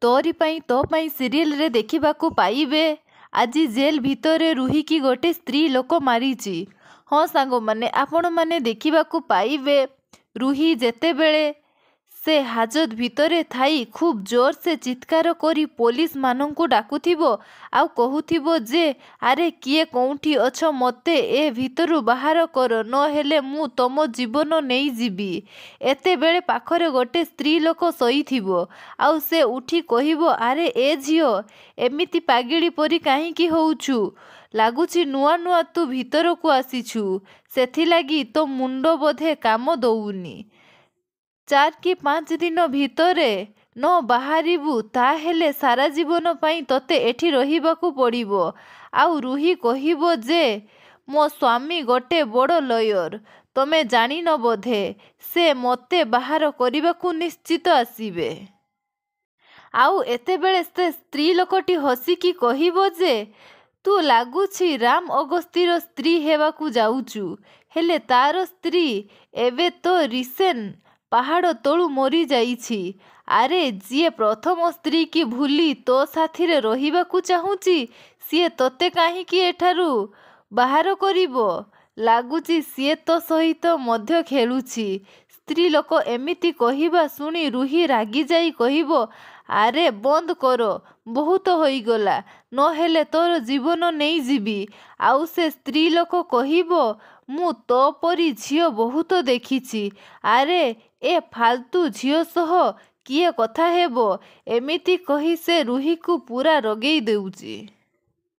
ତୋରି ପାଇଁ ତୋ ପାଇଁ ସିରିଏଲରେ ଦେଖିବାକୁ ପାଇବେ, ଆଜି ଜେଲ୍ ଭିତରେ ରୁହିକି ଗୋଟେ ସ୍ତ୍ରୀ ଲୋକ ମାରିଛି। ହଁ ସାଙ୍ଗମାନେ, ଆପଣମାନେ ଦେଖିବାକୁ ପାଇବେ, ରୁହି ଯେତେବେଳେ ସେ ହାଜତ ଭିତରେ ଥାଇ ଖୁବ୍ ଜୋରସେ ଚିତ୍କାର କରି ପୋଲିସମାନଙ୍କୁ ଡାକୁଥିବ ଆଉ କହୁଥିବ ଯେ ଆରେ କିଏ କେଉଁଠି ଅଛ, ମୋତେ ଏ ଭିତରୁ ବାହାର କର, ନହେଲେ ମୁଁ ତମ ଜୀବନ ନେଇଯିବି। ଏତେବେଳେ ପାଖରେ ଗୋଟେ ସ୍ତ୍ରୀ ଲୋକ ଶୋଇଥିବ ଆଉ ସେ ଉଠି କହିବ, ଆରେ ଏ ଝିଅ, ଏମିତି ପାଗିଳୀ ପରି କାହିଁକି ହଉଛୁ? ଲାଗୁଛି ନୂଆ ନୂଆ ତୁ ଭିତରକୁ ଆସିଛୁ, ସେଥିଲାଗି ତୋ ମୁଣ୍ଡ ବୋଧେ କାମ ଦଉନି। 4 କି 5 ଦିନ ଭିତରେ ନ ବାହାରିବୁ ତାହେଲେ ସାରା ଜୀବନ ପାଇଁ ତୋତେ ଏଠି ରହିବାକୁ ପଡ଼ିବ। ଆଉ ରୁହି କହିବ ଯେ ମୋ ସ୍ୱାମୀ ଗୋଟେ ବଡ଼ ଲୟର, ତମେ ଜାଣିନ ବୋଧେ, ସେ ମୋତେ ବାହାର କରିବାକୁ ନିଶ୍ଚିତ ଆସିବେ। ଆଉ ଏତେବେଳେ ସେ ସ୍ତ୍ରୀ ଲୋକଟି ହସିକି କହିବ ଯେ ତୁ ଲାଗୁଛି ରାମ ଅଗସ୍ତିର ସ୍ତ୍ରୀ ହେବାକୁ ଯାଉଛୁ, ହେଲେ ତାର ସ୍ତ୍ରୀ ଏବେ ତ ରିସେନ୍ ପାହାଡ଼ ତଳୁ ମରିଯାଇଛି। ଆରେ ଯିଏ ପ୍ରଥମ ସ୍ତ୍ରୀକି ଭୁଲି ତୋ ସାଥିରେ ରହିବାକୁ ଚାହୁଁଛି, ସିଏ ତୋତେ କାହିଁକି ଏଠାରୁ ବାହାର କରିବ? ଲାଗୁଛି ସିଏ ତୋ ସହିତ ମଧ୍ୟ ଖେଳୁଛି। ସ୍ତ୍ରୀ ଲୋକ ଏମିତି କହିବା ଶୁଣି ରୁହି ରାଗିଯାଇ କହିବ, ଆରେ ବନ୍ଦ କର, ବହୁତ ହୋଇଗଲା, ନହେଲେ ତୋର ଜୀବନ ନେଇଯିବି। ଆଉ ସେ ସ୍ତ୍ରୀ ଲୋକ କହିବ, ମୁଁ ତୋ ପରି ଝିଅ ବହୁତ ଦେଖିଛି, ଆରେ ଏ ଫାଲତୁ ଝିଅ ସହ କିଏ କଥା ହେବ? ଏମିତି କହି ସେ ରୁହିକୁ ପୁରା ରଗେଇ ଦେଉଛି।